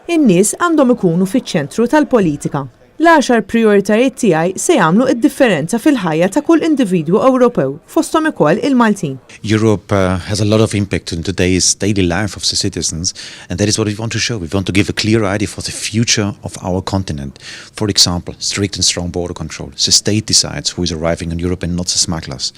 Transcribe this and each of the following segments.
In-nies għandhom ikunu fiċ-ċentru tal-politika. L-għaxar prijoritajiet tiegħi se jagħmlu d-differenza fil-ħajja ta' kull individwu Ewropew, fosthom ukoll il-Maltin. Europe has a lot of impact in today's daily life of the citizens and that is what we want to show. We want to give a clear idea for the future of our continent. For example, strict and strong border control. The state decides who is arriving in Europe and not the smugglers.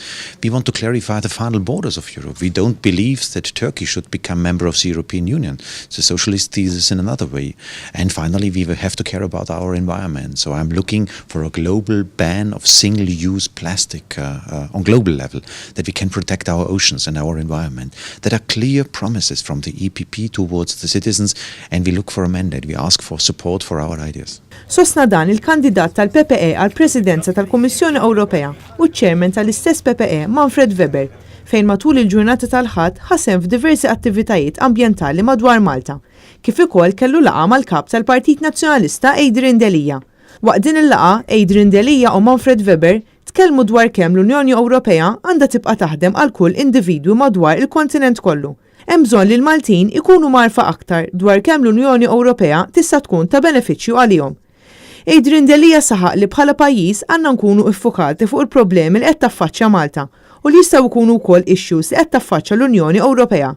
We want to clarify the final borders of Europe. We don't believe that Turkey should become member of the European Union. The socialists see this in another way. And finally, we have to care about our environment. So I'm looking for a global ban of single-use plastic on global level, that we can protect our oceans and our environment. That are clear promises from the EPP towards the citizens, and we look for a mandate. We ask for support for our ideas. Sostna dan il-kandidat tal-PPE għall-Presidenza tal-Kummissjoni Ewropea u ċ-Chairman tal-istess PPE Manfred Weber, fejn matul il-ġurnata tal-Ħadd ħa sehem f'diversi attivitajiet ambjentali madwar Malta, kif ukoll kellu laqgħa mal-kap tal-Partit Nazzjonalista Adrian Delia. Waqt din il-laqgħa, Adrian Delia u Manfred Weber tkellmu dwar kemm l-Unjoni Ewropea għandha tibqa' taħdem għal kull individwu madwar il-kontinent kollu. Hemm bżonn li l-Maltin ikunu mgħarrfa aktar dwar kemm l-Unjoni Ewropea tista' tkun ta' benefiċċju għalihom. Adrian Delia saħaq li bħala pajjiż għandna nkunu iffukati fuq il-problemi li qed taffaċċja Malta u li jistgħu jkunu wkoll issues li qed taffaċċja l-Unjoni Ewropea.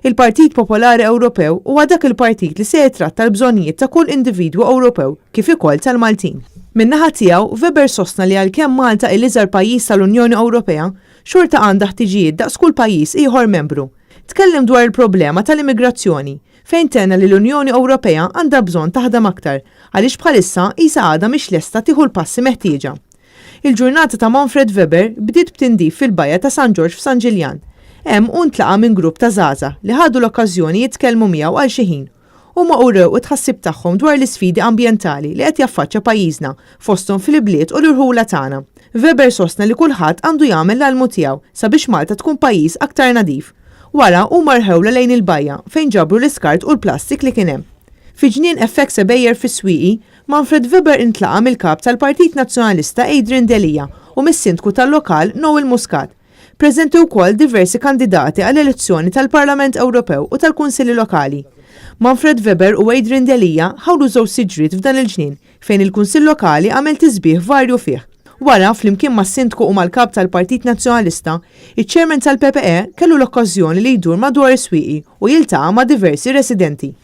Il-Partit Popolari Ewropew huwa dak il-partit li se jitratta l-bżonnijiet ta' kull individwu Ewropew kif ukoll tal-Maltin. Min-naħa tiegħu, Weber sostna li għalkemm Malta hi l-iżgħar pajjiż tal-Unjoni Ewropea, xorta għandha ħtiġijiet daqs kull pajjiż ieħor membru. Tkellem dwar il-problema tal-immigrazzjoni, fejn tenna li l-Unjoni Ewropea għandha bżonn taħdem aktar għaliex bħalissa qisha għadha mhix lesta tieħu l-passi meħtieġa. Il-ġurnata ta' Manfred Weber bdiet b'tindif fil-bajja ta' San Ġorġ f'San Ġiljan. Hemm hu ntlaqa' minn grupp ta' żgħażagħ li ħadu l-okkażjoni jitkellmu miegħu għal xi ħin. Huma urew it-tħassib tagħhom dwar l-isfidi ambjentali li qed jaffaċċja pajjiżna, fosthom fil-ibliet u l-irħula tagħna. Weber sostna li kulħadd għandu jagħmel l-almu tiegħu sabiex Malta tkun pajjiż aktar nadif. Wara huma rħewla lejn il-bajja fejn ġabru l-iskart u l-plastik li kien hemm. Fi ġnien FX Ebejer fis-Swieqi, Manfred Weber intlaqa' mill-kap tal-Partit Nazzjonalista Adrian Delia u mis-sindku tal-lokal Noel Muscat. Preżenti wkoll diversi kandidati għall-elezzjoni tal-Parlament Ewropew u tal-Kunsilli Lokali. Manfred Weber u Adrian Delia ħawlu żewġ siġriet f'dan il-ġnien fejn il-Kunsill Lokali għamel tisbieħ varju fih. Wara, flimkien mas-Sindku u mal-Kap tal-Partit Nazzjonalista, iċ-Chairman tal-PPE kellu l-okkażjoni li jdur madwar is-Swieqi u jiltaqa' ma' diversi residenti.